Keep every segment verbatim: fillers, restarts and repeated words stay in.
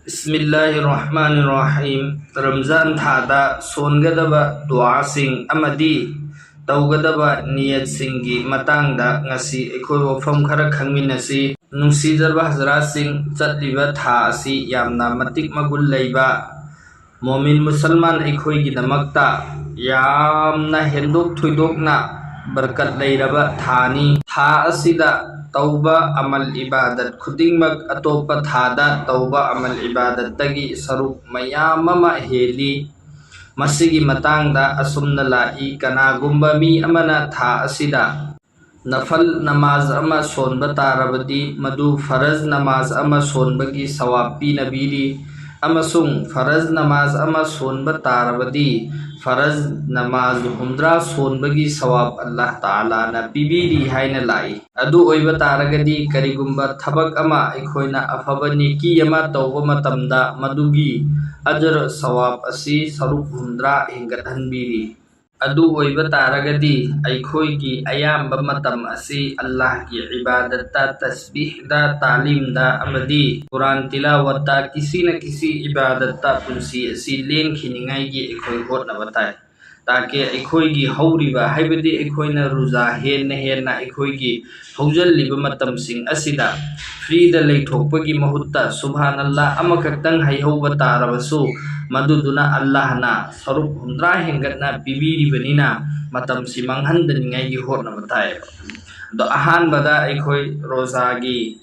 ꯕꯤꯁꯃꯤꯜꯂꯥꯍꯤꯔ ꯔꯍꯃꯥꯅꯤꯔ ꯔꯍꯤꯝ꯫ ꯔꯝꯖꯥꯟ ꯊꯥꯗ ꯁꯣꯟꯒꯗꯕ ꯗꯨꯋꯥꯁꯤꯡ ꯑꯃꯗꯤ ꯇꯧꯒꯗꯕ ꯅꯤꯌꯠꯁꯤꯡꯒꯤ ꯃꯇꯥꯡꯗ ꯉꯁꯤ ꯑꯩꯈꯣꯏ ꯋꯥꯐꯝ ꯈꯔ ꯈꯪꯃꯤꯟꯅꯁꯤ꯫ ꯅꯨꯡꯁꯤꯖꯔꯕ ꯍꯖꯔꯥꯠꯁꯤꯡ, ꯆꯠꯂꯤꯕ ꯊꯥ ꯑꯁꯤ ꯌꯥꯝꯅ ꯃꯇꯤꯛ ꯃꯒꯨꯟ ꯂꯩꯕ, ꯃꯣꯃꯤꯟ ꯃꯨꯁꯜꯃꯥꯟ ꯑꯩꯈꯣꯏꯒꯤꯗꯃꯛꯇ ꯌꯥꯝꯅ ꯍꯦꯟꯗꯣꯛ ꯊꯣꯏꯗꯣꯛꯅ ꯕꯔꯀꯠ ꯂꯩꯔꯕ ꯊꯥꯅꯤ꯫ ꯊꯥ ꯑꯁꯤꯗ ꯇꯧꯕ ꯑꯃꯜ ꯏꯕꯥꯗꯠ ꯈꯨꯗꯤꯡꯃꯛ ꯑꯇꯣꯞꯄ ꯊꯥꯗ ꯇꯧꯕ ꯑꯃꯜ ꯏꯕꯥꯗꯠꯇꯒꯤ ꯁꯔꯨꯛ ꯃꯌꯥꯝ ꯑꯃ ꯍꯦꯜꯂꯤ꯫ ꯃꯁꯤꯒꯤ ꯃꯇꯥꯡꯗ ꯑꯁꯨꯝꯅ ꯂꯥꯛꯏ, ꯀꯅꯥꯒꯨꯝꯕ ꯃꯤ ꯑꯃꯅ ꯊꯥ ꯑꯁꯤꯗ ꯅꯐꯜ ꯅꯃꯥꯖ ꯑꯃ ꯁꯣꯟꯕ ꯇꯥꯔꯕꯗꯤ, ꯃꯗꯨ ꯐꯔꯖ ꯅꯃꯥꯖ ꯑꯃ ꯁꯣꯟꯕꯒꯤ ꯁꯋꯥꯕ ꯄꯤꯅꯕꯤꯔꯤ, ꯑꯃꯁꯨꯡ ꯐꯔꯖ ꯅꯃꯥꯖ ꯑꯃ ꯁꯣꯟꯕ ꯇꯥꯔꯕꯗꯤ, ꯐꯔꯖ ꯅꯃꯥꯖ ꯍꯨꯝꯗ꯭ꯔꯥ ꯁꯣꯟꯕꯒꯤ ꯁꯋꯥꯕ ꯑꯜꯂꯥꯍ ꯇꯥꯂꯥꯅ ꯄꯤꯕꯤꯔꯤ ꯍꯥꯏꯅ ꯂꯥꯛꯏ꯫ ꯑꯗꯨ ꯑꯣꯏꯕ ꯇꯥꯔꯒꯗꯤ, ꯀꯔꯤꯒꯨꯝꯕ ꯊꯕꯛ ꯑꯃ ꯑꯩꯈꯣꯏꯅ ꯑꯐꯕ ꯅꯦꯀꯤ ꯑꯃ ꯇꯧꯕ ꯃꯇꯝꯗ, ꯃꯗꯨꯒꯤ ꯑꯖꯔ ꯁꯋꯥꯕ ꯑꯁꯤ ꯁꯔꯨꯛ ꯍꯨꯝꯗ꯭ꯔꯥ ꯍꯦꯟꯒꯠꯍꯟꯕꯤꯔꯤ꯫ ꯑꯗꯨ ꯑꯣꯏꯕ ꯇꯥꯔꯒꯗꯤ, ꯑꯩꯈꯣꯏꯒꯤ ꯑꯌꯥꯝꯕ ꯃꯇꯝ ꯑꯁꯤ ꯑꯜꯂꯥꯍꯒꯤ ꯏꯕꯥꯗꯠꯇ, ꯇꯁꯕꯤꯍꯗ, ꯇꯥꯂꯤꯝꯗ ꯑꯃꯗꯤ ꯀꯨꯔꯥꯟ ꯇꯤꯂꯥꯋꯠꯇ, ꯀꯤꯁꯤꯅ ꯀꯤꯁꯤ ꯏꯕꯥꯗꯠꯇ ꯄꯨꯟꯁꯤ ꯑꯁꯤ ꯂꯦꯟꯈꯤꯅꯤꯉꯥꯏꯒꯤ ꯑꯩꯈꯣꯏ ꯍꯣꯠꯅꯕ ꯇꯥꯏ꯫ ꯇꯥꯀꯦ ꯑꯩꯈꯣꯏꯒꯤ ꯍꯧꯔꯤꯕ, ꯍꯥꯏꯕꯗꯤ ꯑꯩꯈꯣꯏꯅ ꯔꯨꯖꯥ ꯍꯦꯟꯅ ꯍꯦꯟꯅ ꯑꯩꯈꯣꯏꯒꯤ ꯍꯧꯖꯤꯜꯂꯤꯕ ꯃꯇꯝꯁꯤꯡ ꯑꯁꯤꯗ ꯐ꯭ꯔꯤꯗ ꯂꯩꯊꯣꯛꯄꯒꯤ ꯃꯍꯨꯠꯇ ꯁꯨꯕꯍꯥꯅꯜꯂꯥ ꯑꯃꯈꯛꯇꯪ ꯍꯩꯍꯧꯕ ꯇꯥꯔꯕꯁꯨ, ꯃꯗꯨꯗꯨꯅ ꯑꯜꯂꯥꯍꯅ ꯁꯔꯨꯛ ꯍꯨꯝꯗ꯭ꯔꯥ ꯍꯦꯟꯒꯠꯅ ꯄꯤꯕꯤꯔꯤꯕꯅꯤꯅ, ꯃꯇꯝꯁꯤ ꯃꯥꯡꯍꯟꯗꯅꯤꯡꯉꯥꯏꯒꯤ ꯍꯣꯠꯅꯕ ꯇꯥꯏꯌꯦꯕ꯫ ꯑꯗꯣ ꯑꯍꯥꯟꯕꯗ ꯑꯩꯈꯣꯏ ꯔꯣꯖꯥꯒꯤ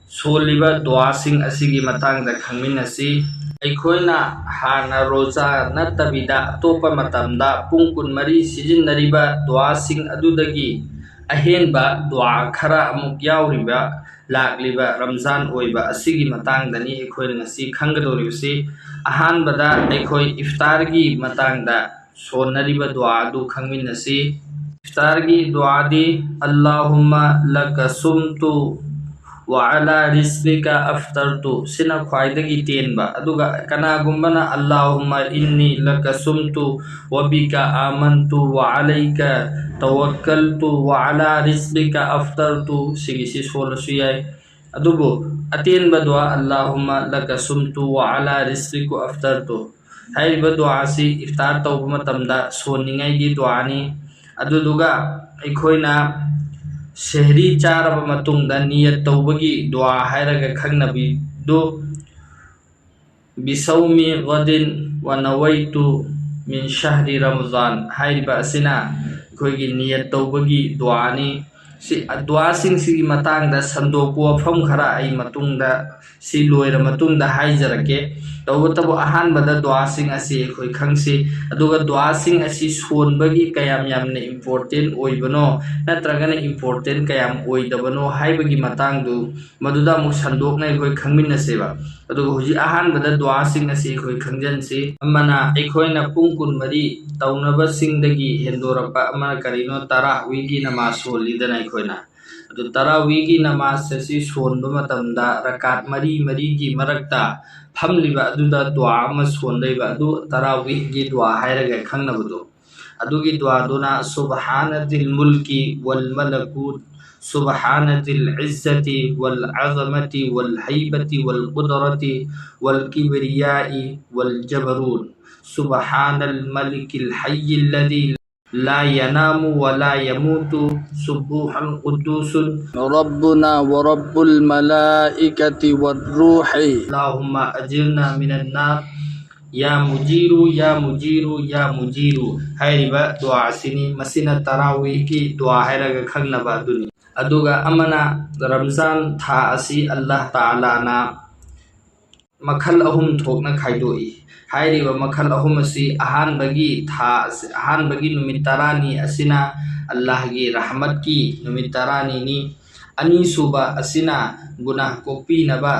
ꯁꯣꯜꯂꯤꯕ ꯗꯨꯋꯥꯁꯤꯡ ꯑꯁꯤꯒꯤ ꯃꯇꯥꯡꯗ ꯈꯪꯃꯤꯟꯅꯁꯤ꯫ ꯑꯩꯈꯣꯏꯅ ꯍꯥꯟꯅ ꯔꯣꯖꯥ ꯅꯠꯇꯕꯤꯗ ꯑꯇꯣꯞꯄ ꯃꯇꯝꯗ ꯄꯨꯡ ꯀꯨꯟꯃꯔꯤ ꯁꯤꯖꯤꯟꯅꯔꯤꯕ ꯗꯨꯋꯥꯁꯤꯡ ꯑꯗꯨꯗꯒꯤ ꯑꯍꯦꯟꯕ ꯗꯨꯋꯥ ꯈꯔ ꯑꯃꯨꯛ ꯌꯥꯎꯔꯤꯕ ꯂꯥꯛꯂꯤꯕ ꯔꯝꯖꯥꯟ ꯑꯣꯏꯕ ꯑꯁꯤꯒꯤ ꯃꯇꯥꯡꯗꯅꯤ ꯑꯩꯈꯣꯏꯅ ꯉꯁꯤ ꯈꯪꯒꯗꯧꯔꯤꯕꯁꯤ꯫ ꯑꯍꯥꯟꯕꯗ ꯑꯩꯈꯣꯏ ꯏꯐꯇꯥꯔꯒꯤ ꯃꯇꯥꯡꯗ ꯁꯣꯟꯅꯔꯤꯕ ꯗꯨꯋꯥ ꯑꯗꯨ ꯈꯪꯃꯤꯟꯅꯁꯤ꯫ ꯏꯐꯇꯥꯔꯒꯤ ꯗꯨꯋꯥꯗꯤ, "ꯑꯜꯂꯥꯍꯨꯝꯃ ꯂꯀ ꯁꯨꯝꯇꯨ ꯋ ꯑꯂꯥ ꯔꯤꯖ꯭ꯀꯤꯀ ꯑꯐꯇꯔꯇꯨ" ꯁꯤꯅ ꯈ꯭ꯋꯥꯏꯗꯒꯤ ꯇꯦꯟꯕ꯫ ꯑꯗꯨꯒ ꯀꯅꯥꯒꯨꯝꯕꯅ "ꯑꯜꯂꯥꯍꯨꯝꯃ ꯏꯟꯅꯤ ꯂꯀ ꯁꯨꯝꯇꯨ ꯋ ꯕꯤꯀ ꯑꯥꯃꯟꯇꯨ ꯋ ꯑꯂꯩꯀ ꯇꯋꯛꯀꯜꯇꯨ ꯋ ꯑꯂꯥ ꯔꯤꯖ꯭ꯀꯤꯀ ꯑꯐꯇꯔꯇꯨ" ꯁꯤꯒꯤꯁꯤ ꯁꯣꯜꯂꯁꯨ ꯌꯥꯏ꯫ ꯑꯗꯨꯕꯨ ꯑꯇꯦꯟꯕ ꯗꯨꯋꯥ, "ꯑꯜꯂꯥꯍꯨꯝꯃ ꯂꯀ ꯁꯨꯝꯇꯨ ꯋ ꯑꯂꯥ ꯔꯤꯁ꯭ꯂꯤꯀꯨ ꯑꯐꯇꯔꯇꯨ" ꯍꯥꯏꯔꯤꯕ ꯗꯨꯋꯥ ꯑꯁꯤ ꯏꯐꯇꯥꯔ ꯇꯧꯕ ꯃꯇꯝꯗ ꯁꯣꯟꯅꯤꯡꯉꯥꯏꯒꯤ ꯗꯨꯋꯥꯅꯤ꯫ ꯑꯗꯨꯗꯨꯒ ꯑꯩꯈꯣꯏꯅ ꯁꯦꯍꯔꯤ ꯆꯥꯔꯕ ꯃꯇꯨꯡꯗ ꯅꯤꯌꯠ ꯇꯧꯕꯒꯤ ꯗꯨꯋꯥ ꯍꯥꯏꯔꯒ ꯈꯪꯅꯕꯤꯗꯨ, "ꯕꯤꯁꯧꯃꯤ ꯒꯗꯤꯟ ꯋ ꯅꯋꯩꯇꯨ ꯃꯤꯟ ꯁꯍꯔꯤ ꯔꯃꯖꯥꯟ" ꯍꯥꯏꯔꯤꯕ ꯑꯁꯤꯅ ꯑꯩꯈꯣꯏꯒꯤ ꯅꯤꯌꯠ ꯇꯧꯕꯒꯤ ꯗꯨꯋꯥꯅꯤ꯫ ꯁꯤ, ꯗꯨꯋꯥꯁꯤꯡꯁꯤꯒꯤ ꯃꯇꯥꯡꯗ ꯁꯟꯗꯣꯛꯄ ꯋꯥꯐꯝ ꯈꯔ ꯑꯩ ꯃꯇꯨꯡꯗ, ꯁꯤ ꯂꯣꯏꯔ ꯃꯇꯨꯡꯗ ꯍꯥꯏꯖꯔꯛꯀꯦ꯫ ꯇꯧꯕꯇꯕꯨ ꯑꯍꯥꯟꯕꯗ ꯗꯨꯋꯥꯁꯤꯡ ꯑꯁꯤ ꯑꯩꯈꯣꯏ ꯈꯪꯁꯤ, ꯑꯗꯨꯒ ꯗꯨꯋꯥꯁꯤꯡ ꯑꯁꯤ ꯁꯣꯟꯕꯒꯤ ꯀꯌꯥꯝ ꯌꯥꯝꯅ ꯏꯝꯄꯣꯔꯇꯦꯟ ꯑꯣꯏꯕꯅꯣ, ꯅꯠꯇ꯭ꯔꯒꯅ ꯏꯝꯄꯣꯔꯇꯦꯟ ꯀꯌꯥꯝ ꯑꯣꯏꯗꯕꯅꯣ ꯍꯥꯏꯕꯒꯤ ꯃꯇꯥꯡꯗꯨ ꯃꯗꯨꯗ ꯑꯃꯨꯛ ꯁꯟꯗꯣꯛꯅ ꯑꯩꯈꯣꯏ ꯈꯪꯃꯤꯟꯅꯁꯦꯕ꯫ ꯑꯗꯨꯒ ꯍꯧꯖꯤꯛ ꯑꯍꯥꯟꯕꯗ ꯗꯨꯋꯥꯁꯤꯡ ꯑꯁꯤ ꯑꯩꯈꯣꯏ ꯈꯪꯖꯤꯟꯁꯤ꯫ ꯑꯃꯅ, ꯑꯩꯈꯣꯏꯅ ꯄꯨꯡ ꯀꯨꯟꯃꯔꯤ ꯇꯧꯅꯕꯁꯤꯡꯗꯒꯤ ꯍꯦꯟꯗꯣꯔꯛꯄ ꯑꯃꯅ ꯀꯔꯤꯅꯣ? ꯇꯔꯥꯋꯤꯒꯤ ꯅꯃꯥꯖ ꯁꯣꯜꯂꯤꯗꯅ ꯑꯩꯈꯣꯏꯅ꯫ ꯑꯗꯨ ꯇꯔꯥꯋꯤꯒꯤ ꯅꯃꯥꯖ ꯑꯁꯤ ꯁꯣꯟꯕ ꯃꯇꯝꯗ ꯔꯀꯥꯠ ꯃꯔꯤ ꯃꯔꯤꯒꯤ ꯃꯔꯛꯇ ꯐꯝꯂꯤꯕ ꯑꯗꯨꯗ ꯗꯨꯋꯥ ꯑꯃ ꯁꯣꯟꯗꯣꯏꯕ, ꯑꯗꯨ ꯇꯔꯥꯋꯤꯒꯤ ꯗꯨꯋꯥ ꯍꯥꯏꯔꯒ ꯈꯪꯅꯕꯗꯣ꯫ ꯑꯗꯨꯒꯤ ꯗꯨꯋꯥꯗꯨꯅ: "ꯁꯨꯕꯍꯥꯅꯗꯤꯜ ꯃꯨꯜꯀꯤ ꯋꯜ ꯃꯂꯀꯨꯠ, ꯁꯨꯕꯍꯥꯅꯗꯤꯜ ꯏꯖ꯭ꯖꯇꯤ ꯋꯜ ꯑꯖꯃꯇꯤ ꯋꯜ ꯍꯩꯕꯇꯤ ꯋꯜ ꯈꯨꯗꯔꯇꯤ ꯋꯜ ꯀꯤꯕ꯭ꯔꯤꯌꯥꯏ ꯋꯜ ꯖꯕꯔꯨꯠ, ꯁꯨꯕꯍꯥꯅꯜ ꯃꯂꯤꯀꯤꯜ ꯍꯩꯌꯤꯜ ꯂꯗꯤ لا ينام ولا يموت، سبوح قدوس ربنا ورب الملائكة والروح، اللهم أجرنا من النار، يا مجير يا مجير يا مجير" ꯍꯥꯏꯔꯤꯕ ꯗꯨꯋꯥ ꯑꯁꯤꯅꯤ꯫ ꯃꯁꯤꯅ ꯇꯔꯥꯋꯤꯒꯤ ꯗꯨꯋꯥ ꯍꯥꯏꯔꯒ ꯈꯪꯅꯕ ꯑꯗꯨꯅꯤ꯫ ꯑꯗꯨꯒ ꯑꯃꯅ, ꯔꯝꯖꯥꯟ ꯊꯥ ꯑꯁꯤ ꯑꯜꯂꯥꯍ ꯇꯥꯂꯥꯅ ꯃꯈꯜ ꯑꯍꯨꯝ ꯊꯣꯛꯅ ꯈꯥꯏꯗꯣꯛꯏ꯫ ꯍꯥꯏꯔꯤꯕ ꯃꯈꯜ ꯑꯍꯨꯝ ꯑꯁꯤ, ꯑꯍꯥꯟꯕꯒꯤ ꯊꯥ ꯑꯁꯤ, ꯑꯍꯥꯟꯕꯒꯤ ꯅꯨꯃꯤꯠ ꯇꯔꯥꯅꯤ ꯑꯁꯤꯅ ꯑꯜꯂꯥꯍꯒꯤ ꯔꯍꯃꯠꯀꯤ ꯅꯨꯃꯤꯠ ꯇꯔꯥꯅꯤꯅꯤ꯫ ꯑꯅꯤꯁꯨꯕ ꯑꯁꯤꯅ ꯒꯨꯅꯥꯍ ꯀꯣꯛꯄꯤꯅꯕ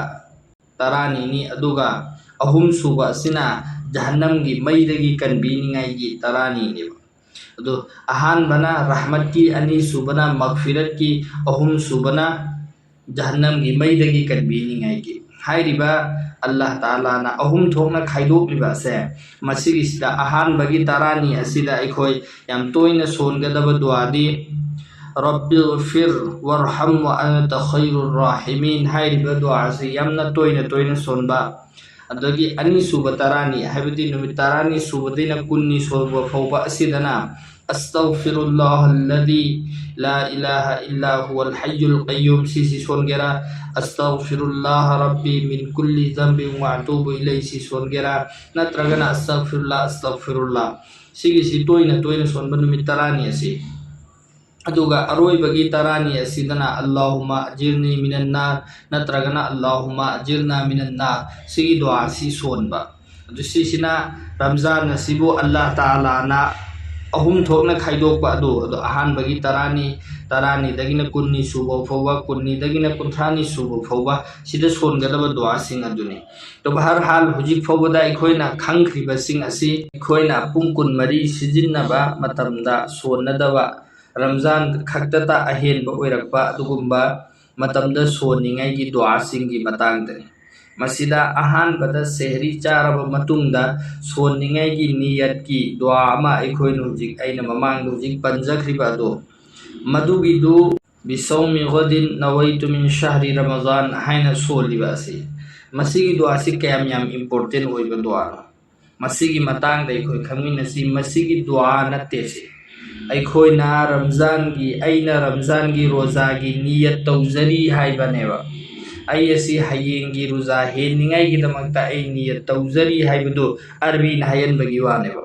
ꯇꯔꯥꯅꯤꯅꯤ, ꯑꯗꯨꯒ ꯑꯍꯨꯝꯁꯨꯕ ꯑꯁꯤꯅ ꯖꯍꯟꯅꯝꯒꯤ ꯃꯩꯗꯒꯤ ꯀꯟꯕꯤꯅꯤꯡꯉꯥꯏꯒꯤ ꯇꯔꯥꯅꯤꯅꯦꯕ꯫ ꯑꯗꯨ ꯑꯍꯥꯟꯕꯅ ꯔꯍꯃꯠꯀꯤ, ꯑꯅꯤꯁꯨꯕꯅ ꯃꯒꯐꯤꯔꯠꯀꯤ, ꯑꯍꯨꯝꯁꯨꯕꯅ ꯖꯍꯟꯅꯝꯒꯤ ꯃꯩꯗꯒꯤ ꯀꯟꯕꯤꯅꯤꯡꯉꯥꯏꯒꯤ꯫ ꯍꯥꯏꯔꯤꯕ ꯑꯜꯂꯥꯍ ꯇꯥꯂꯥꯅ ꯑꯍꯨꯝ ꯊꯣꯛꯅ ꯈꯥꯏꯗꯣꯛꯂꯤꯕ ꯑꯁꯦ, ꯃꯁꯤꯒꯤꯁꯤꯗ ꯑꯍꯥꯟꯕꯒꯤ ꯇꯔꯥꯅꯤ ꯑꯁꯤꯗ ꯑꯩꯈꯣꯏ ꯌꯥꯝ ꯇꯣꯏꯅ ꯁꯣꯟꯒꯗꯕ ꯗꯨꯋꯥꯗꯤ: "ꯔꯕꯤꯒꯐꯤꯔ ꯋꯥꯔꯍꯝ ꯋꯥ ꯑꯟꯇ ꯈꯩꯔꯨꯔ ꯔꯥꯍꯤꯃꯤꯟ" ꯍꯥꯏꯔꯤꯕ ꯗꯨꯋꯥ ꯑꯁꯤ ꯌꯥꯝꯅ ꯇꯣꯏꯅ ꯇꯣꯏꯅ ꯁꯣꯟꯕ꯫ ꯑꯗꯒꯤ ꯑꯅꯤꯁꯨꯕ ꯇꯔꯥꯅꯤ, ꯍꯥꯏꯕꯗꯤ ꯅꯨꯃꯤꯠ ꯇꯔꯥꯅꯤ ꯁꯨꯕꯗꯩꯅ ꯀꯨꯟꯅꯤ ꯁꯨꯕ ꯐꯥꯎꯕ ꯑꯁꯤꯗꯅ "ꯑꯁꯇꯒꯐꯤꯔꯨꯜꯂꯥꯍ ꯑꯜꯂꯗꯤ ꯂꯥ ꯏꯂꯥꯍ ꯏꯜꯂꯥ ꯍꯨꯋꯜ ꯍꯩꯌꯨꯜ ꯀꯩꯌꯨꯝ" ꯁꯤꯁꯤ ꯁꯣꯟꯒꯦꯔꯥ, "ꯑꯁꯇꯒꯐꯤꯔꯨꯜꯂꯥꯍ ꯔꯕꯤ ꯃꯤꯟ ꯀꯨꯜꯂꯤ ꯖꯝꯕꯤꯟ ꯋꯥ ꯑꯇꯨꯕꯨ ꯏꯂꯩ" ꯁꯤ ꯁꯣꯟꯒꯦꯔꯥ, ꯅꯠꯇ꯭ꯔꯒꯅ "ꯑꯁꯇꯒꯐꯤꯔꯨꯜꯂꯥꯍ, ꯑꯁꯇꯒꯐꯤꯔꯨꯜꯂꯥꯍ", ꯁꯤꯒꯤꯁꯤ ꯇꯣꯏꯅ ꯇꯣꯏꯅ ꯁꯣꯟꯕ ꯅꯨꯃꯤꯠ ꯇꯔꯥꯅꯤ ꯑꯁꯤ꯫ ꯑꯗꯨꯒ ꯑꯔꯣꯏꯕꯒꯤ ꯇꯔꯥꯅꯤ ꯑꯁꯤꯗꯅ "ꯑꯜꯂꯥꯍꯨꯝꯃ ꯑꯖꯤꯔꯅꯤ ꯃꯤꯅꯟ ꯅꯥꯔ" ꯅꯠꯇ꯭ꯔꯒꯅ "ꯑꯜꯂꯥꯍꯨꯝꯃ ꯑꯖꯤꯔꯅꯥ ꯃꯤꯅꯟ ꯅꯥꯔ", ꯁꯤꯒꯤ ꯗꯨꯋꯥ ꯑꯁꯤ ꯁꯣꯟꯕ꯫ ꯑꯗꯨ ꯁꯤꯁꯤꯅ ꯔꯝꯖꯥꯟ ꯑꯁꯤꯕꯨ ꯑꯜꯂꯥꯍ ꯇꯥꯂꯥꯅ ꯑꯍꯨꯝ ꯊꯣꯛꯅ ꯈꯥꯏꯗꯣꯛꯄ ꯑꯗꯨ, ꯑꯗꯣ ꯑꯍꯥꯟꯕꯒꯤ ꯇꯔꯥꯅꯤ, ꯇꯔꯥꯅꯤꯗꯒꯤꯅ ꯀꯨꯟꯅꯤ ꯁꯨꯕ ꯐꯥꯎꯕ, ꯀꯨꯟꯅꯤꯗꯒꯤꯅ ꯀꯨꯟꯊ꯭ꯔꯥꯅꯤ ꯁꯨꯕ ꯐꯥꯎꯕ ꯁꯤꯗ ꯁꯣꯟꯒꯗꯕ ꯗꯨꯋꯥꯁꯤꯡ ꯑꯗꯨꯅꯤ꯫ ꯑꯗꯨꯒ ꯍꯔ ꯍꯥꯜ ꯍꯧꯖꯤꯛ ꯐꯥꯎꯕꯗ ꯑꯩꯈꯣꯏꯅ ꯈꯪꯈ꯭ꯔꯤꯕꯁꯤꯡ ꯑꯁꯤ ꯑꯩꯈꯣꯏꯅ ꯄꯨꯡ ꯀꯨꯟꯃꯔꯤ ꯁꯤꯖꯤꯟꯅꯕ ꯃꯇꯝꯗ ꯁꯣꯟꯅꯗꯕ, ꯔꯝꯖꯥꯟ ꯈꯛꯇꯇ ꯑꯍꯦꯟꯕ ꯑꯣꯏꯔꯛꯄ ꯑꯗꯨꯒꯨꯝꯕ ꯃꯇꯝꯗ ꯁꯣꯟꯅꯤꯡꯉꯥꯏꯒꯤ ꯗꯨꯋꯥꯁꯤꯡꯒꯤ ꯃꯇꯥꯡꯗꯅꯤ꯫ ꯃꯁꯤꯗ ꯑꯍꯥꯟꯕꯗ ꯁꯦꯍꯔꯤ ꯆꯥꯔꯕ ꯃꯇꯨꯡꯗ ꯁꯣꯟꯅꯤꯡꯉꯥꯏꯒꯤ ꯅꯤꯌꯠꯀꯤ ꯗꯨꯋꯥ ꯑꯃ ꯑꯩꯈꯣꯏꯅ ꯍꯧꯖꯤꯛ, ꯑꯩꯅ ꯃꯃꯥꯡꯗ ꯍꯧꯖꯤꯛ ꯄꯟꯖꯈ꯭ꯔꯤꯕ ꯑꯗꯣ, ꯃꯗꯨꯒꯤꯗꯨ "ꯕꯤꯁꯧꯃꯤ ꯒꯗꯤꯟ ꯅꯋꯩꯇꯨ ꯃꯤꯟ ꯁꯍꯔꯤ ꯔꯃꯖꯥꯟ" ꯍꯥꯏꯅ ꯁꯣꯜꯂꯤꯕ ꯑꯁꯤ꯫ ꯃꯁꯤꯒꯤ ꯗꯨꯋꯥꯁꯤ ꯀꯌꯥꯝ ꯌꯥꯝ ꯏꯝꯄꯣꯔꯇꯦꯟ ꯑꯣꯏꯕ ꯗꯨꯋꯥꯅꯣ? ꯃꯁꯤꯒꯤ ꯃꯇꯥꯡꯗ ꯑꯩꯈꯣꯏ ꯈꯪꯃꯤꯟꯅꯁꯤ꯫ ꯃꯁꯤꯒꯤ ꯗꯨꯋꯥ ꯅꯠꯇꯦ ꯁꯤ꯫ ꯑꯩꯈꯣꯏꯅ ꯔꯝꯖꯥꯟꯒꯤ, ꯑꯩꯅ ꯔꯝꯖꯥꯟꯒꯤ ꯔꯣꯖꯥꯒꯤ ꯅꯤꯌꯠ ꯇꯧꯖꯔꯤ ꯍꯥꯏꯕꯅꯦꯕ꯫ ꯑꯩ ꯑꯁꯤ ꯍꯌꯦꯡꯒꯤ ꯔꯣꯖꯥ ꯍꯦꯟꯅꯤꯡꯉꯥꯏꯒꯤꯗꯃꯛꯇ ꯑꯩ ꯅꯤꯌꯠ ꯇꯧꯖꯔꯤ ꯍꯥꯏꯕꯗꯨ ꯑꯔꯕꯤꯅ ꯍꯥꯏꯍꯟꯕꯒꯤ ꯋꯥꯅꯦꯕ꯫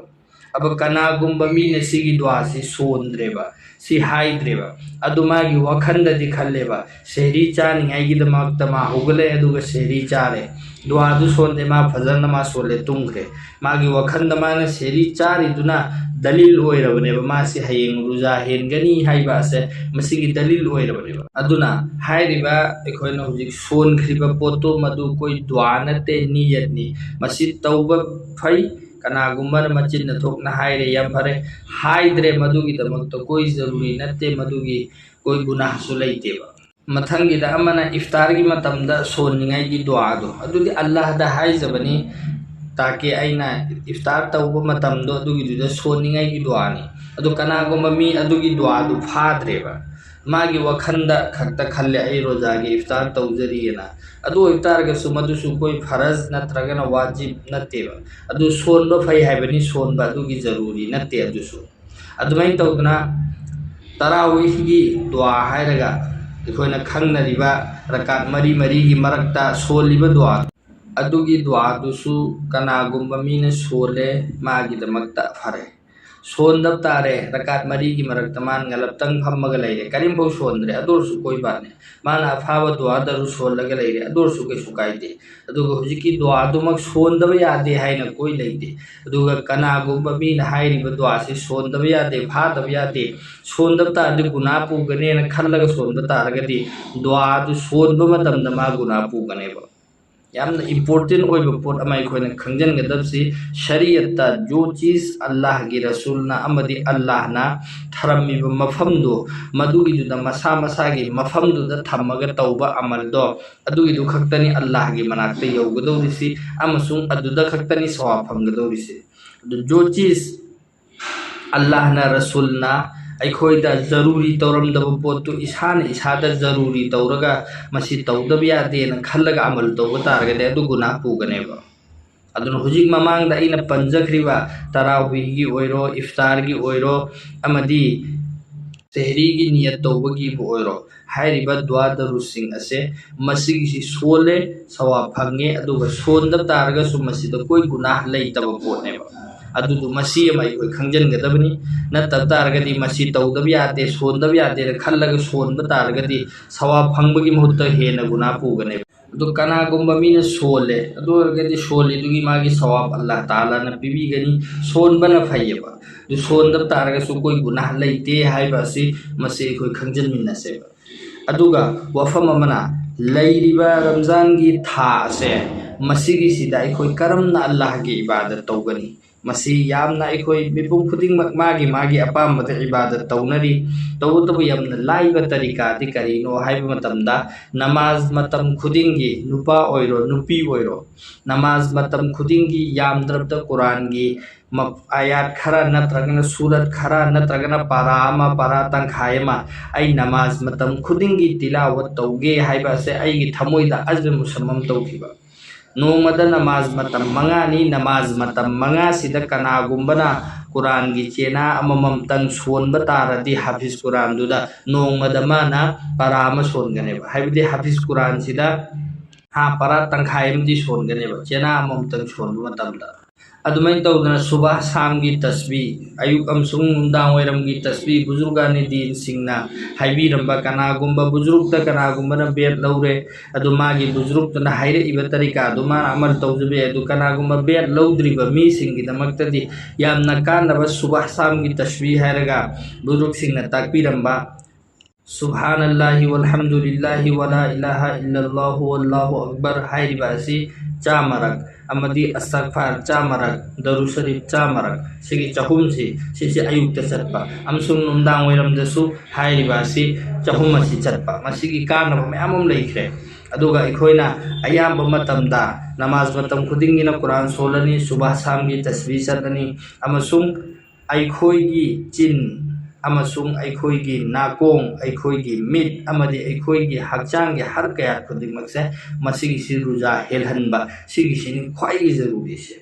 ꯑꯕ ꯀꯅꯥꯒꯨꯝꯕ ꯃꯤꯅ ꯁꯤꯒꯤ ꯗꯨꯋꯥꯁꯤ ꯁꯣꯟꯗ꯭ꯔꯦꯕ, ꯁꯤ ꯍꯥꯏꯗ꯭ꯔꯦꯕ, ꯑꯗꯨ ꯃꯥꯒꯤ ꯋꯥꯈꯜꯗꯗꯤ ꯈꯜꯂꯦꯕ, ꯁꯦꯍꯔꯤ ꯆꯥꯅꯤꯡꯉꯥꯏꯒꯤꯗꯃꯛꯇ ꯃꯥ ꯍꯧꯒꯠꯂꯛꯑꯦ, ꯑꯗꯨꯒ ꯁꯦꯍꯔꯤ ꯆꯥꯔꯦ, ꯗꯨꯋꯥꯗꯨ ꯁꯣꯟꯗꯦ, ꯃꯥ ꯐꯖꯅ ꯃꯥ ꯁꯣꯜꯂꯦ, ꯇꯨꯝꯈ꯭ꯔꯦ꯫ ꯃꯥꯒꯤ ꯋꯥꯈꯜꯗ ꯃꯥꯅ ꯁꯦꯍꯔꯤ ꯆꯥꯔꯤꯗꯨꯅ ꯗꯂꯤꯜ ꯑꯣꯏꯔꯕꯅꯦꯕ, ꯃꯥꯁꯤ ꯍꯌꯦꯡ ꯔꯨꯖꯥ ꯍꯦꯟꯒꯅꯤ ꯍꯥꯏꯕ ꯑꯁꯦ ꯃꯁꯤꯒꯤ ꯗꯂꯤꯜ ꯑꯣꯏꯔꯕꯅꯦꯕ꯫ ꯑꯗꯨꯅ ꯍꯥꯏꯔꯤꯕ ꯑꯩꯈꯣꯏꯅ ꯍꯧꯖꯤꯛ ꯁꯣꯟꯈ꯭ꯔꯤꯕ ꯄꯣꯠꯇꯨ ꯃꯗꯨ ꯑꯩꯈꯣꯏ ꯗꯨꯋꯥ ꯅꯠꯇꯦ, ꯅꯤꯌꯠꯅꯤ꯫ ꯃꯁꯤ ꯇꯧꯕ ꯐꯩ, ꯀꯅꯥꯒꯨꯝꯕꯅ ꯃꯆꯤꯟꯅ ꯊꯣꯛꯅ ꯍꯥꯏꯔꯦ, ꯌꯥꯝ ꯐꯔꯦ꯫ ꯍꯥꯏꯗ꯭ꯔꯦ, ꯃꯗꯨꯒꯤꯗꯃꯛꯇ ꯀꯣꯏ ꯖꯔꯨꯔꯤ ꯅꯠꯇꯦ, ꯃꯗꯨꯒꯤ ꯀꯣꯏ ꯒꯨꯅꯥꯍꯁꯨ ꯂꯩꯇꯦꯕ꯫ ꯃꯊꯪꯒꯤꯗ ꯑꯃꯅ ꯏꯐꯇꯥꯔꯒꯤ ꯃꯇꯝꯗ ꯁꯣꯟꯅꯤꯡꯉꯥꯏꯒꯤ ꯗꯨꯋꯥꯗꯣ, ꯑꯗꯨꯗꯤ ꯑꯜꯂꯥꯍꯗ ꯍꯥꯏꯖꯕꯅꯤ, ꯆꯥꯛꯀꯤ ꯑꯩꯅ ꯏꯐꯇꯥꯔ ꯇꯧꯕ ꯃꯇꯝꯗꯣ ꯑꯗꯨꯒꯤꯗꯨꯗ ꯁꯣꯟꯅꯤꯡꯉꯥꯏꯒꯤ ꯗꯨꯋꯥꯅꯤ꯫ ꯑꯗꯨ ꯀꯅꯥꯒꯨꯝꯕ ꯃꯤ ꯑꯗꯨꯒꯤ ꯗꯨꯋꯥꯗꯨ ꯐꯥꯗ꯭ꯔꯦꯕ, ꯃꯥꯒꯤ ꯋꯥꯈꯜꯗ ꯈꯛꯇ ꯈꯜꯂꯦ, "ꯑꯩ ꯔꯣꯖꯥꯒꯤ ꯏꯐꯇꯥꯔ ꯇꯧꯖꯔꯤꯑꯅ"꯫ ꯑꯗꯨ ꯑꯣꯏꯕ ꯇꯥꯔꯒꯁꯨ ꯃꯗꯨꯁꯨ ꯑꯩꯈꯣꯏ ꯐꯔꯖ ꯅꯠꯇ꯭ꯔꯒꯅ ꯋꯥꯖꯤꯕ ꯅꯠꯇꯦꯕ꯫ ꯑꯗꯨ ꯁꯣꯟꯕ ꯐꯩ ꯍꯥꯏꯕꯅꯤ, ꯁꯣꯟꯕ ꯑꯗꯨꯒꯤ ꯖꯔꯨꯔꯤ ꯅꯠꯇꯦ꯫ ꯑꯗꯨꯁꯨ ꯑꯗꯨꯃꯥꯏꯅ ꯇꯧꯗꯅ ꯇꯔꯥꯋꯤꯍꯒꯤ ꯗꯨꯋꯥ ꯍꯥꯏꯔꯒ ꯑꯩꯈꯣꯏꯅ ꯈꯪꯅꯔꯤꯕ ꯔꯀꯥꯠ ꯃꯔꯤ ꯃꯔꯤꯒꯤ ꯃꯔꯛꯇ ꯁꯣꯜꯂꯤꯕ ꯗꯨꯋꯥ, ꯑꯗꯨꯒꯤ ꯗꯨꯋꯥꯗꯨꯁꯨ ꯀꯅꯥꯒꯨꯝꯕ ꯃꯤꯅ ꯁꯣꯜꯂꯦ, ꯃꯥꯒꯤꯗꯃꯛꯇ ꯐꯔꯦ꯫ ꯁꯣꯟꯗꯕ ꯇꯥꯔꯦ, ꯔꯀꯥꯠ ꯃꯔꯤꯒꯤ ꯃꯔꯛꯇ ꯃꯥꯅ ꯉꯂꯞꯇꯪ ꯐꯝꯃꯒ ꯂꯩꯔꯦ, ꯀꯔꯤꯝꯐꯥꯎ ꯁꯣꯟꯗ꯭ꯔꯦ, ꯑꯗꯨ ꯑꯣꯏꯔꯁꯨ ꯀꯣꯏ ꯕꯥꯠ ꯅꯤ꯫ ꯃꯥꯅ ꯑꯐꯥꯕ ꯗꯨꯋꯥꯗꯔꯨ ꯁꯣꯜꯂꯒ ꯂꯩꯔꯦ, ꯑꯗꯨ ꯑꯣꯏꯔꯁꯨ ꯀꯩꯁꯨ ꯀꯥꯏꯗꯦ꯫ ꯑꯗꯨꯒ ꯍꯧꯖꯤꯛꯀꯤ ꯗꯨꯋꯥꯗꯨꯃꯛ ꯁꯣꯟꯗꯕ ꯌꯥꯗꯦ ꯍꯥꯏꯅ ꯀꯣꯏ ꯂꯩꯇꯦ꯫ ꯑꯗꯨꯒ ꯀꯅꯥꯒꯨꯝꯕ ꯃꯤꯅ ꯍꯥꯏꯔꯤꯕ ꯗꯨꯋꯥꯁꯤ ꯁꯣꯟꯗꯕ ꯌꯥꯗꯦ, ꯐꯥꯗꯕ ꯌꯥꯗꯦ, ꯁꯣꯟꯗꯕ ꯇꯥꯔꯗꯤ ꯒꯨꯅꯥ ꯄꯨꯒꯅꯦꯅ ꯈꯜꯂꯒ ꯁꯣꯟꯕ ꯇꯥꯔꯒꯗꯤ, ꯗꯨꯋꯥꯗꯨ ꯁꯣꯟꯕ ꯃꯇꯝꯗ ꯃꯥ ꯒꯨꯅꯥ ꯄꯨꯒꯅꯦꯕ꯫ ꯌꯥꯝꯅ ꯏꯝꯄꯣꯔꯇꯦꯟ ꯑꯣꯏꯕ ꯄꯣꯠ ꯑꯃ ꯑꯩꯈꯣꯏꯅ ꯈꯪꯖꯤꯟꯒꯗꯕꯁꯤ, ꯁꯔꯤꯌꯠꯇ ꯖꯣ ꯆꯤꯖ ꯑꯜꯂꯥꯍꯒꯤ ꯔꯁꯨꯜꯅ ꯑꯃꯗꯤ ꯑꯜꯂꯥꯍꯅ ꯊꯔꯝꯃꯤꯕ ꯃꯐꯝꯗꯨ, ꯃꯗꯨꯒꯤꯗꯨꯗ ꯃꯁꯥ ꯃꯁꯥꯒꯤ ꯃꯐꯝꯗꯨꯗ ꯊꯝꯃꯒ ꯇꯧꯕ ꯑꯃꯜꯗꯣ, ꯑꯗꯨꯒꯤꯗꯨ ꯈꯛꯇꯅꯤ ꯑꯜꯂꯥꯍꯒꯤ ꯃꯅꯥꯛꯇ ꯌꯧꯒꯗꯧꯔꯤꯁꯤ, ꯑꯃꯁꯨꯡ ꯑꯗꯨꯗ ꯈꯛꯇꯅꯤ ꯁꯋꯥꯕ ꯐꯪꯒꯗꯧꯔꯤꯁꯤ꯫ ꯑꯗꯨ ꯖꯣ ꯆꯤꯖ ꯑꯜꯂꯥꯍꯅ, ꯔꯁꯨꯜꯅ ꯑꯩꯈꯣꯏꯗ ꯖꯔꯨꯔꯤ ꯇꯧꯔꯝꯗꯕ ꯄꯣꯠꯇꯨ ꯏꯁꯥꯅ ꯏꯁꯥꯗ ꯖꯔꯨꯔꯤ ꯇꯧꯔꯒ, ꯃꯁꯤ ꯇꯧꯗꯕ ꯌꯥꯗꯦꯅ ꯈꯜꯂꯒ ꯑꯃꯜ ꯇꯧꯕ ꯇꯥꯔꯒꯗꯤ, ꯑꯗꯨ ꯒꯨꯅꯥꯍ ꯄꯨꯒꯅꯦꯕ꯫ ꯑꯗꯨꯅ ꯍꯧꯖꯤꯛ ꯃꯃꯥꯡꯗ ꯑꯩꯅ ꯄꯟꯖꯈ꯭ꯔꯤꯕ ꯇꯔꯥꯋꯤꯍꯒꯤ ꯑꯣꯏꯔꯣ, ꯏꯐꯇꯥꯔꯒꯤ ꯑꯣꯏꯔꯣ, ꯑꯃꯗꯤ ꯁꯦꯍꯔꯤꯒꯤ ꯅꯤꯌꯠ ꯇꯧꯕꯒꯤꯕꯨ ꯑꯣꯏꯔꯣ, ꯍꯥꯏꯔꯤꯕ ꯗꯨꯋꯥ ꯗꯔꯨꯁꯤꯡ ꯑꯁꯦ, ꯃꯁꯤꯒꯤꯁꯤ ꯁꯣꯜꯂꯦ, ꯁꯋꯥꯕ ꯐꯪꯉꯦ, ꯑꯗꯨꯒ ꯁꯣꯟꯗ ꯇꯥꯔꯒꯁꯨ ꯃꯁꯤꯗ ꯀꯣꯏ ꯒꯨꯅꯥꯍ ꯂꯩꯇꯕ ꯄꯣꯠꯅꯦꯕ꯫ ꯑꯗꯨꯗꯨ ꯃꯁꯤ ꯑꯃ ꯑꯩꯈꯣꯏ ꯈꯪꯖꯤꯟꯒꯗꯕꯅꯤ꯫ ꯅꯠꯇꯕ ꯇꯥꯔꯒꯗꯤ ꯃꯁꯤ ꯇꯧꯗꯕ ꯌꯥꯗꯦ, ꯁꯣꯟꯗꯕ ꯌꯥꯗꯦꯅ ꯈꯜꯂꯒ ꯁꯣꯟꯕ ꯇꯥꯔꯒꯗꯤ, ꯁꯋꯥꯕ ꯐꯪꯕꯒꯤ ꯃꯍꯨꯠꯇ ꯍꯦꯟꯅ ꯒꯨꯅꯥꯍ ꯄꯨꯒꯅꯦꯕ꯫ ꯑꯗꯨ ꯀꯅꯥꯒꯨꯝꯕ ꯃꯤꯅ ꯁꯣꯜꯂꯦ, ꯑꯗꯨ ꯑꯣꯏꯔꯒꯗꯤ ꯁꯣꯜꯂꯤꯗꯨꯒꯤ ꯃꯥꯒꯤ ꯁꯋꯥꯕ ꯑꯜꯂꯥꯍ ꯇꯥꯂꯥꯅ ꯄꯤꯕꯤꯒꯅꯤ, ꯁꯣꯟꯕꯅ ꯐꯩꯌꯦꯕ꯫ ꯑꯗꯨ ꯁꯣꯟꯗꯕ ꯇꯥꯔꯒꯁꯨ ꯀꯣꯏ ꯒꯨꯅꯥꯍ ꯂꯩꯇꯦ ꯍꯥꯏꯕ ꯑꯁꯤ, ꯃꯁꯤ ꯑꯩꯈꯣꯏ ꯈꯪꯖꯤꯟꯃꯤꯟꯅꯁꯦꯕ꯫ ꯑꯗꯨꯒ ꯋꯥꯐꯝ ꯑꯃꯅ, ꯂꯩꯔꯤꯕ ꯔꯝꯖꯥꯟꯒꯤ ꯊꯥ ꯑꯁꯦ, ꯃꯁꯤꯒꯤꯁꯤꯗ ꯑꯩꯈꯣꯏ ꯀꯔꯝꯅ ꯑꯜꯂꯥꯍꯒꯤ ꯏꯕꯥꯗꯠ ꯇꯧꯒꯅꯤ? ꯃꯁꯤ ꯌꯥꯝꯅ ꯑꯩꯈꯣꯏ ꯃꯤꯄꯨꯝ ꯈꯨꯗꯤꯡꯃꯛ ꯃꯥꯒꯤ ꯃꯥꯒꯤ ꯑꯄꯥꯝꯕꯗ ꯏꯕꯥꯗꯠ ꯇꯧꯅꯔꯤ꯫ ꯇꯧꯕꯇꯕꯨ ꯌꯥꯝꯅ ꯂꯥꯏꯕ ꯇꯔꯤꯀꯥꯗꯤ ꯀꯔꯤꯅꯣ ꯍꯥꯏꯕ ꯃꯇꯝꯗ, ꯅꯃꯥꯖ ꯃꯇꯝ ꯈꯨꯗꯤꯡꯒꯤ, ꯅꯨꯄꯥ ꯑꯣꯏꯔꯣ ꯅꯨꯄꯤ ꯑꯣꯏꯔꯣ, ꯅꯃꯥꯖ ꯃꯇꯝ ꯈꯨꯗꯤꯡꯒꯤ ꯌꯥꯝꯗ꯭ꯔꯕꯗ ꯀꯨꯔꯥꯟꯒꯤ ꯃ-, ꯑꯥꯌꯥꯠ ꯈꯔ ꯅꯠꯇ꯭ꯔꯒꯅ ꯁꯨꯔꯠ ꯈꯔ ꯅꯠꯇ꯭ꯔꯒꯅ ꯄꯥꯔꯥ ꯑꯃ, ꯄꯥꯔꯥ ꯇꯪꯈꯥꯏ ꯑꯃ ꯑꯩ ꯅꯃꯥꯖ ꯃꯇꯝ ꯈꯨꯗꯤꯡꯒꯤ ꯇꯤꯂꯥꯋꯠ ꯇꯧꯒꯦ ꯍꯥꯏꯕ ꯑꯁꯦ ꯑꯩꯒꯤ ꯊꯃꯣꯏꯗ ꯑꯖꯃ ꯃꯨꯁꯝꯃꯝ ꯇꯧꯈꯤꯕ꯫ ꯅꯣꯡꯃꯗ ꯅꯃꯥꯖ ꯃꯇꯝ ꯃꯉꯥꯅꯤ, ꯅꯃꯥꯖ ꯃꯇꯝ ꯃꯉꯥꯁꯤꯗ ꯀꯅꯥꯒꯨꯝꯕꯅ ꯀꯨꯔꯥꯟꯒꯤ ꯆꯦꯅꯥ ꯑꯃꯃꯝꯇꯪ ꯁꯣꯟꯕ ꯇꯥꯔꯗꯤ, ꯍꯥꯐꯤꯖ ꯀꯨꯔꯥꯟꯗꯨꯗ ꯅꯣꯡꯃꯗ ꯃꯥꯅ ꯄꯔꯥ ꯑꯃ ꯁꯣꯟꯒꯅꯦꯕ꯫ ꯍꯥꯏꯕꯗꯤ ꯍꯥꯐꯤꯖ ꯀꯨꯔꯥꯟꯁꯤꯗ, ꯍꯥ, ꯄꯔꯥ ꯇꯪꯈꯥꯏ ꯑꯃꯗꯤ ꯁꯣꯟꯒꯅꯦꯕ, ꯆꯦꯅꯥ ꯑꯃꯃꯝꯇꯪ ꯁꯣꯟꯕ ꯃꯇꯝꯗ꯫ ꯑꯗꯨꯃꯥꯏꯅ ꯇꯧꯗꯅ ꯁꯨꯕꯍ ꯁꯥꯝꯒꯤ ꯇꯁꯕꯤ, ꯑꯌꯨꯛ ꯑꯃꯁꯨꯡ ꯅꯨꯡꯗꯥꯡ ꯋꯥꯏꯔꯝꯒꯤ ꯇꯁꯕꯤ, ꯕꯨꯖꯨꯔꯒꯥꯅꯤ ꯗꯤꯟꯁꯤꯡꯅ ꯍꯥꯏꯕꯤꯔꯝꯕ, ꯀꯅꯥꯒꯨꯝꯕ ꯕꯨꯖꯨꯔꯨꯛꯇ ꯀꯅꯥꯒꯨꯝꯕꯅ ꯕꯦꯠ ꯂꯧꯔꯦ, ꯑꯗꯨ ꯃꯥꯒꯤ ꯕꯨꯖꯨꯔꯨꯛꯇꯨꯅ ꯍꯥꯏꯔꯛꯏꯕ ꯇꯔꯤꯀꯥꯗꯨ ꯃꯥꯅ ꯑꯃꯜ ꯇꯧꯖꯕ ꯌꯥꯏ꯫ ꯑꯗꯨ ꯀꯅꯥꯒꯨꯝꯕ ꯕꯦꯠ ꯂꯧꯗ꯭ꯔꯤꯕ ꯃꯤꯁꯤꯡꯒꯤꯗꯃꯛꯇꯗꯤ ꯌꯥꯝꯅ ꯀꯥꯟꯅꯕ ꯁꯨꯕꯍ ꯁꯥꯝꯒꯤ ꯇꯁꯕꯤ ꯍꯥꯏꯔꯒ ꯕꯨꯖꯨꯔꯨꯛꯁꯤꯡꯅ ꯇꯥꯛꯄꯤꯔꯝꯕ, ꯁꯨꯕꯍꯥꯅꯜꯂꯥꯍꯤ ꯋꯜꯍꯝꯗꯨꯂꯤꯜꯂꯥꯍꯤ ꯋꯂꯥ ꯏꯂꯥꯍ ꯏꯜꯂꯜꯂꯥꯍꯨ ꯋꯜꯂꯥꯍꯨ ꯑꯛꯕꯔ ꯍꯥꯏꯔꯤꯕ ꯑꯁꯤ ꯆꯥꯃꯔꯛ, ꯑꯃꯗꯤ ꯑꯁꯇꯒꯐꯥꯔ ꯆꯥꯃꯔꯛ, ꯗꯔꯨ ꯁꯔꯤꯐ ꯆꯥꯃꯔꯛ, ꯁꯤꯒꯤ ꯆꯍꯨꯝꯁꯤ, ꯁꯤꯁꯤ ꯑꯌꯨꯛꯇ ꯆꯠꯄ ꯑꯃꯁꯨꯡ ꯅꯨꯡꯗꯥꯡ ꯋꯥꯏꯔꯝꯗꯁꯨ ꯍꯥꯏꯔꯤꯕ ꯑꯁꯤ ꯆꯍꯨꯝ ꯑꯁꯤ ꯆꯠꯄ, ꯃꯁꯤꯒꯤ ꯀꯥꯟꯅꯕ ꯃꯌꯥꯝ ꯑꯃ ꯂꯩꯈ꯭ꯔꯦ꯫ ꯑꯗꯨꯒ ꯑꯩꯈꯣꯏꯅ ꯑꯌꯥꯝꯕ ꯃꯇꯝꯗ ꯅꯃꯥꯖ ꯃꯇꯝ ꯈꯨꯗꯤꯡꯒꯤꯅ ꯀꯨꯔꯥꯟ ꯁꯣꯜꯂꯅꯤ, ꯁꯨꯕꯍ ꯁꯥꯝꯒꯤ ꯇꯁꯕꯤ ꯆꯠꯂꯅꯤ, ꯑꯃꯁꯨꯡ ꯑꯩꯈꯣꯏꯒꯤ ꯆꯤꯟ ꯑꯃꯁꯨꯡ ꯑꯩꯈꯣꯏꯒꯤ ꯅꯥꯀꯣꯡ, ꯑꯩꯈꯣꯏꯒꯤ ꯃꯤꯠ ꯑꯃꯗꯤ ꯑꯩꯈꯣꯏꯒꯤ ꯍꯛꯆꯥꯡꯒꯤ ꯍꯔ ꯀꯌꯥꯠ ꯈꯨꯗꯤꯡꯃꯛꯁꯦ ꯃꯁꯤꯒꯤꯁꯤ ꯔꯨꯖꯥ ꯍꯦꯜꯍꯟꯕ, ꯁꯤꯒꯤꯁꯤꯅꯤ ꯈ꯭ꯋꯥꯏꯗꯒꯤ ꯖꯔꯨꯔꯤꯁꯦ꯫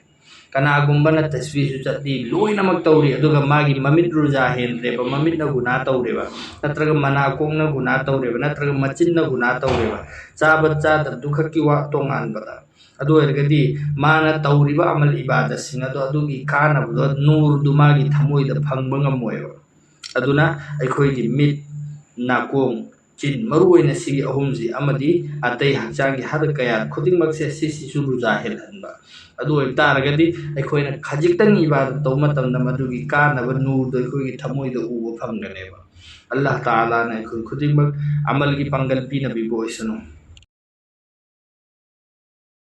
ꯀꯅꯥꯒꯨꯝꯕꯅ ꯇꯁꯕꯤꯁꯨ ꯆꯠꯂꯤ, ꯂꯣꯏꯅꯃꯛ ꯇꯧꯔꯤ, ꯑꯗꯨꯒ ꯃꯥꯒꯤ ꯃꯃꯤꯠ ꯔꯨꯖꯥ ꯍꯦꯟꯗ꯭ꯔꯦꯕ, ꯃꯃꯤꯠꯅ ꯒꯨꯅꯥ ꯇꯧꯔꯦꯕ, ꯅꯠꯇ꯭ꯔꯒ ꯃꯅꯥꯀꯣꯡꯅ ꯒꯨꯅꯥ ꯇꯧꯔꯦꯕ, ꯅꯠꯇ꯭ꯔꯒ ꯃꯆꯤꯟꯅ ꯒꯨꯅꯥ ꯇꯧꯔꯦꯕ, ꯆꯥꯕ ꯆꯥꯗꯕꯗꯨ ꯈꯛꯀꯤ ꯋꯥ ꯇꯣꯉꯥꯟꯕꯗ꯫ ꯑꯗꯨ ꯑꯣꯏꯔꯒꯗꯤ ꯃꯥꯅ ꯇꯧꯔꯤꯕ ꯑꯃꯜ ꯏꯕꯥꯗꯠꯁꯤꯡ ꯑꯗꯣ ꯑꯗꯨꯒꯤ ꯀꯥꯟꯅꯕꯗꯣ, ꯅꯨꯔꯗꯨ ꯃꯥꯒꯤ ꯊꯃꯣꯏꯗ ꯐꯪꯕ ꯉꯝꯃꯣꯏꯕ꯫ ꯑꯗꯨꯅ ꯑꯩꯈꯣꯏꯒꯤ ꯃꯤꯠ, ꯅꯥꯀꯣꯡ, ꯆꯤꯟ, ꯃꯔꯨ ꯑꯣꯏꯅ ꯁꯤꯒꯤ ꯑꯍꯨꯝꯁꯤ ꯑꯃꯗꯤ ꯑꯇꯩ ꯍꯛꯆꯥꯡꯒꯤ ꯍꯔ ꯀꯌꯥ ꯈꯨꯗꯤꯡꯃꯛꯁꯦ ꯁꯤꯁꯤꯁꯨ ꯔꯨꯖꯥ ꯍꯦꯜꯍꯟꯕ꯫ ꯑꯗꯨ ꯑꯣꯏꯕ ꯇꯥꯔꯒꯗꯤ ꯑꯩꯈꯣꯏꯅ ꯈꯖꯤꯛꯇꯪ ꯏꯕꯥꯗꯠ ꯇꯧꯕ ꯃꯇꯝꯗ ꯃꯗꯨꯒꯤ ꯀꯥꯟꯅꯕ ꯅꯨꯔꯗꯨ ꯑꯩꯈꯣꯏꯒꯤ ꯊꯃꯣꯏꯗ ꯎꯕ ꯐꯪꯒꯅꯦꯕ꯫ ꯑꯜꯂꯥꯍ ꯇꯥꯂꯥꯅ ꯑꯩꯈꯣꯏ ꯈꯨꯗꯤꯡꯃꯛ ꯑꯃꯜꯒꯤ ꯄꯥꯡꯒꯜ ꯄꯤꯅꯕꯤꯕ ꯑꯣꯏꯁꯅꯨ꯫